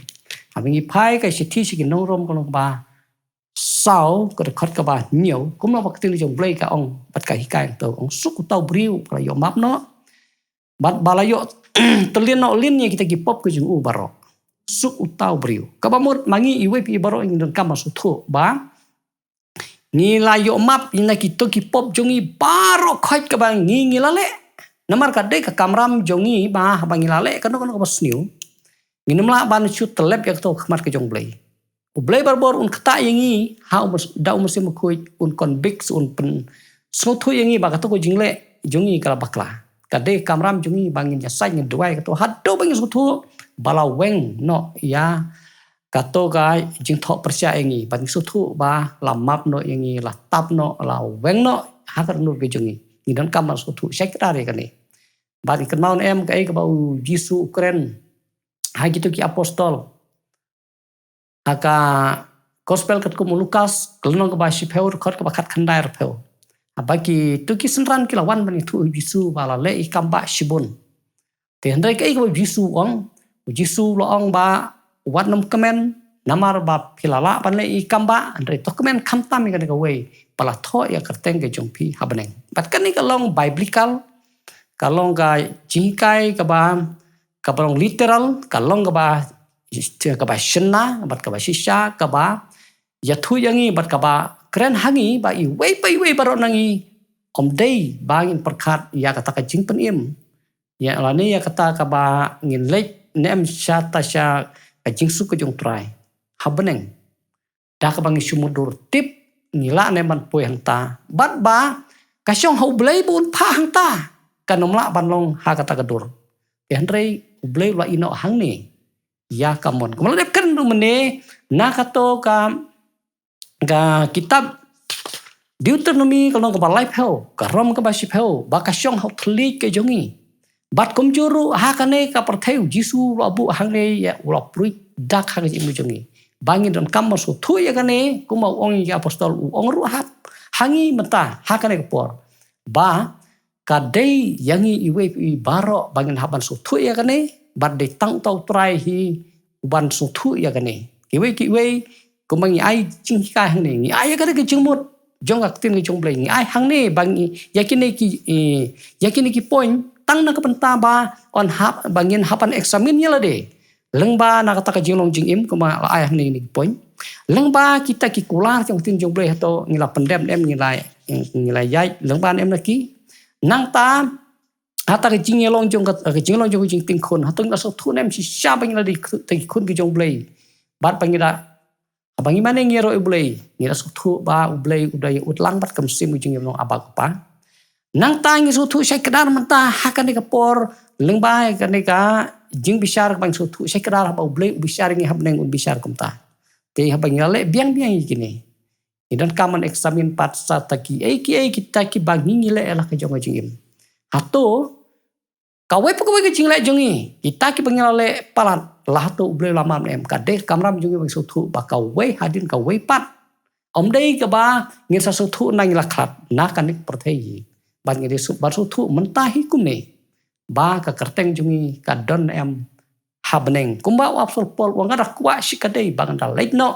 Haba ngi phai ka shithi sha ki nong Rom ka lynnong ba saw ka dkhot kaba hynñiew, kumno ba ka ktien ka jong U Blei ka ong bad ka hikai hangto, ong suk uta u briew ba la ïoh map noh bad ba la ïoh tylli noh lynti ïa kita ki pop ka jong u baroh. Suk uta u briew. Kaba mut ma ngi iwei pa iwei baroh ngi donkam ban sngewthuh ba ngi la ïoh map na kito ki pop jong ngi baroh khoit kaba ngi ngi la leh. Namar ka dei ka kamram jong ngi ba haba ngi la leh kano kano kaba sniew, ngin ym lah ban shu tyllep ïa kato ha khmat ka jong U Blei. U Blei barabor un ktah ïa ngi ha u mys-, da U Mynsiem Bakhuid, un convict, un pynsngewthuh ïa ngi ba kato ka jingleh jong ngi ka la bakla. Ka dei ka kamram jong ngi ba ngin ïasaid ngin duwai kato haduh ba ngin sngewthuh ba la weng noh ïa kato ka jingthoh pyrshah ïa ngi, ba ngin sngewthuh ba la map noh ïa ngi, la tap noh, la weng noh ha ka dohnud ka jong ngi. Ngi donkam ban sngewthuh shai kdar ïa kane. Bad ngi kynmaw ne em kaei kaba U Jisu u kren ha kito ki apostol. Ha ka Gospel katkum u Lukas, ka lynnong kaba shiphew, dkhot kaba khatkhyndai arphew. Haba kito ki synran ki la wan ban ïathuh ïa U Jisu ba la leh ïa ki kambah shibun. Te hynrei kaei kaba U Jisu u ong, U Jisu u la ong ba wat nym kmen, namar ba phi la lah ban leh ïa ki kambah, hynrei to kmen khamtam ïa kane kawei, ba la thoh ïa ka kyrteng ka jong phi ha bneng. Bad kane ka long biblical, ka long ka jinghikai kaba kaba long literal, ka long kaba, kaba shynna, bad kaba shisha, kaba ïathuh ïa ngi, bad kaba kren ha ngi, ba iwei pa iwei baroh na ngi, ym dei ba ngin pyrkhat ïa kata ka jingpynim. Ïa lane ïa kata kaba ngin leit ne em sha ta sha ka jingsuk ka jong U Trai ha bneng. Da kaba ngi shu mutdur tip, ngi lah ne ban poi hangta. Bad ba, ka shong ha U Blei ba un phah hangta. Kan ym lah ban long ha kata ka dur. Te hynrei U Blei u la ïehnoh hangne ïa ka mon. Kumba la dep kren mynne, na kato ka, ka kitab Deuteronomi ka lynnong kaba laiphew, ka Rom kaba shiphew, ba ka shong ha u thylliej ka jong ngi. Bad kumjuh ruh ha kane ka pyrthei u Jisu u la buh hangne ïa u la pruid dak ha ka jingim jong ngi. Ba ngin donkam ban sngewthuh ïa kane, kumba u ong ïa ki apostol, u ong ruh ha, ha ngi mynta ha kane ka por. Ba ka dei ïa ngi iwei pa iwei baroh ba ngin hap ban sngewthuh ïa kane, bad dei tang uta u Trai hi uban sngewthuh ïa kane. Kiwei kiwei, kumba ngi ai jinghikai hangne, ngi ai ïa kane ka jingmut jong ka ktien ka jong U Blei, ngi ai hangne ba ngi ïa kine ki, eh, ïa kine ki point, tang na ka bynta ba yn hap, ba ngin hap ban examine ïa lade. Lyngba na kata ka jinglong jingim, kumba la ai hangne kine ki point. Lyngba kita ki kular jong ka ktien jong U Blei, hato ngi la pyndem ne em, ngi la, ngi la ïaid lyngba ne em na ki. Nangta hata ka jingïalong jong ka, ka jinglong jong ka jingtieng khun, hato ngi la sngewthuh ne em shisha ba ngi la dei ki khun ki jong U Blei. Bad ba ngi la, haba ngi mane ngi ïaroh ïa U Blei, ngi la sngewthuh ba U Blei u da ïa u tlang bad ka mynsiem ka jingïalong Abba Kpa. Nangta ngi sngewthuh shai kdar mynta ha kane ka por, lyngba kane ka jingbishar kaba ngi sngewthuh shai kdar haba U Blei u bishar ïa ngi ha bneng, un bishar kumta. Te haba ngi la leh biang biang ïa kine, ngi donkam ban examine pat sa ta kiei kiei kita kiba ngi ngi leh ïa la ka jong ka jingim. Hato kawei pa kawei ka jingleh jong ngi, kita kiba ngi la leh palat, la hato U Blei u la map ne em? Ka dei ka kamram jong ngi ban sngewthuh ba kawei hadien kawei pat. Ym dei kaba ngin sa sngewthuh na ngi la khlad na kane ka pyrthei hi. Bad ngi dei sngewthuh, ban sngewthuh mynta hi kumne, ba ka kyrteng jong ngi ka don ne em ha bneng. Kumba u apostol Paul u ong, nga da kwah shikatdei ba ngan da leit noh.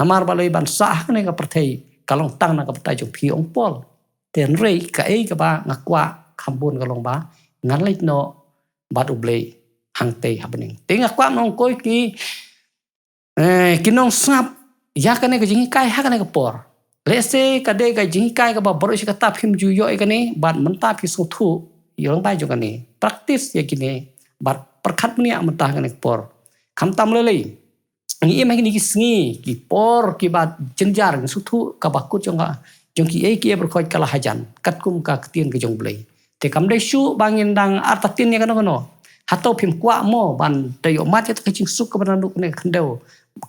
Namar balei? Ban sah ha kane ka pyrthei ka long tang na ka bynta jong phi, ong Paul. Te hynrei kaei kaba nga kwah kham bun ka long ba ngan leit noh bad U Blei hangtei ha bneng. Te nga kwah ban ong ko ki, eh, ki nongsngap, ïa kane ka jinghikai ha kane ka por. Lehse ka dei ka jinghikai kaba baroh shi katta phim ju ïoh ïa kane, bad mynta phi sngewthuh ïa long ba jong kane. Practice ïa kine bad pyrkhat bniah mynta ha kane ka por. Khamtam lei lei ngi im ha kine ki sngi, ki por kiba jynjar, ngi sngewthuh kaba kut jong ka, jong kiei kiei baroh khoit ka la hajan katkum ka ktien ka jong U Blei. Te kam dei shuh ba ngin dang artatien ïa kano kano. Hato phim kwah mo ban da ïoh mad ïa ka jingsuk kaba naduh kane ka khyndew?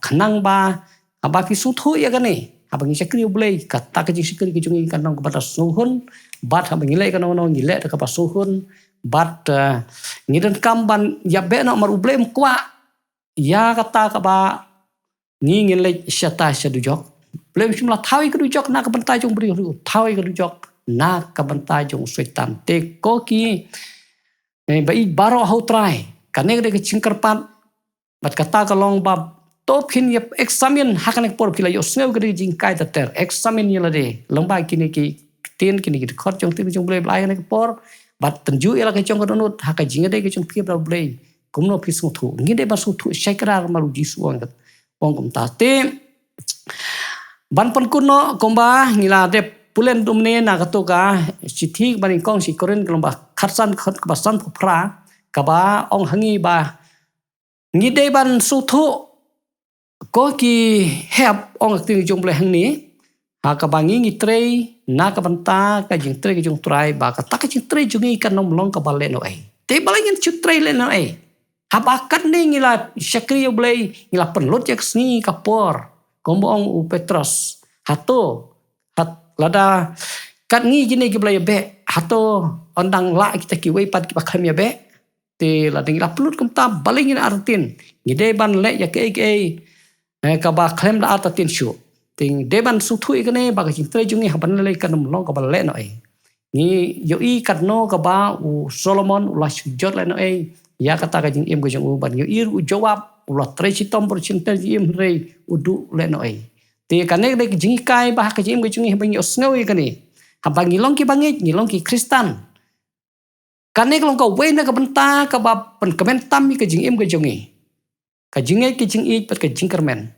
Khnang ba haba phi sngewthuh ïa kane, haba ngi shakri U Blei, kata ka jingshakri ka jong ngi kan long kaba da sngewhun. Bad haba ngi leh kano kano ngi leh da kaba sngewhun. Bad, eh, ngi donkam ban ïabeh noh, namar U Blei um kwah ïa kata kaba ngi ngin leit shata sha dujok. U Blei um shym la thaw ïa ka dujok na ka bynta jong u briew, u thaw ïa ka dujok na ka bynta jong u Soitan. Te ko ki, eh, ba ïeit baroh ha u Trai, kane ka dei ka jingkyrpad. Bad kata ka long ba to phin ïa examine ha kane ka por, phi la ïohsngew ka dei ka jinghikai ter ter, examine ïa lade lyngba kine ki ktien, kine ki dkhot jong ka ktien jong U Blei ba la ai ha kane ka por. Bad tynjuh ïa la ka jong ka dohnud ha ka jingïadei ka jong phi bad U Blei. Kumno phi sngewthuh? Ngi dei ban sngewthuh shai kdar, namar u Jisu u ong kumta. Te ban pynkut noh, kumba ngi la dep pule kumne na kato ka shithi kaba nyngkong sha ki Korinth, ka lynnong ba khatsan, dkhot kaba sanphew phra, kaba ong ha ngi ba ngi dei ban sngewthuh ko ki hep, ong ka ktien jong U Blei hangne, ha kaba ngi ngi trei na ka bynta ka jingtrei ka jong u Trai, ba kata ka jingtrei jong ngi kan ym long kaba lehnohei. Te balei ngin shu trei lehnohei? Haba katne ngi la shakri ïa U Blei, ngi la pynlut ïa ka sngi ka por, kumba ong u Petros. Hato, hat, lada kat ngi kine kiba la ïabeh, hato yn dang lah kita kiwei pat kiba khlem ïabeh? Te lada ngi la pynlut kumta, balei ngin artatien? Ngi dei ban leh ïa kaei kaei, eh, kaba khlem da artatien shuh. Te ngi dei ban sngewthuh ïa kane, ba ka jingtrei jong ngi haba lei lei kan ym long kaba lehnohei. Ngi ïohi katno kaba u Solomon u la shu jot lehnohei ïa kata ka jingim ka jong u, bad ngi ïohi ruh u Joab u la trei shitom baroh shi taïew jingim, hynrei u duh lehnohei. Te kane ka dei ka jinghikai ba ha ka jingim ka jong ngi haba ngi ïohsngew ïa kane, haba ngi long kiba ngeit, ngi long ki Khristan. Kane ka long kawei na ka bynta kaba pynkmen tam ïa ka jingim ka jong ngi. Ka jingngeit, ka jingïeit bad ka jingkyrmen.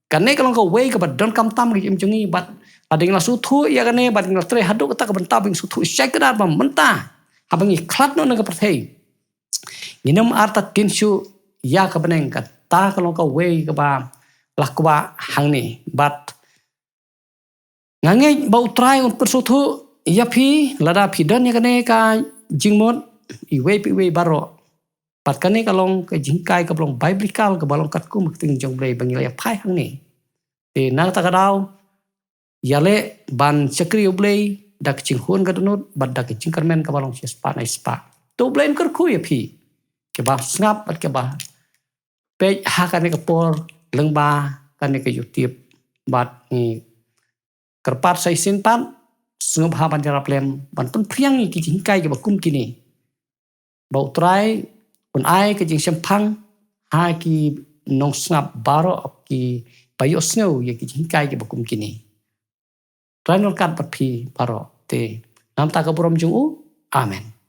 Kane ka long kawei kaba donkam tam ka jingim jong ngi, bad lada ngi la sngewthuh ïa kane, bad ngi la trei haduh kata ka bynta, ba ngi sngewthuh shai kdar ba mynta, haba ngi khlad noh na ka pyrthei, ngin ym artatien shuh ïa ka bneng. Kata ka long kawei kaba la kwah hangne. Bad nga ngeit ba u Trai un pynsngewthuh ïa phi lada phi don ïa kane ka jingmut, iwei pa iwei baroh. Bad kane ka long ka jinghikai kaba long biblical, kaba long katkum ka ktien jong U Blei ba ngi la ïa phai hangne. Te na kata ka daw, ïaleh ban shakri U Blei da ka jinghun ka dohnud bad da ka jingkyrmen kaba long shispah na shispah. To U Blei un kyrkhu ïa phi, kiba sngap bad kiba peit ha kane ka por lyngba kane ka YouTube. Bad ngi kyrpad sa shisien pat, sngewbha ban ïarap lem ban pynphriang ïa ki jinghikai kiba kum kine, ba U Trai un ai ka jingshemphang ha ki nongsngap baroh kiba ïohsngew ïa ki jinghikai kiba kum kine. Trai un ryngkat bad phi baroh te, namar ka burom jong U. Amen.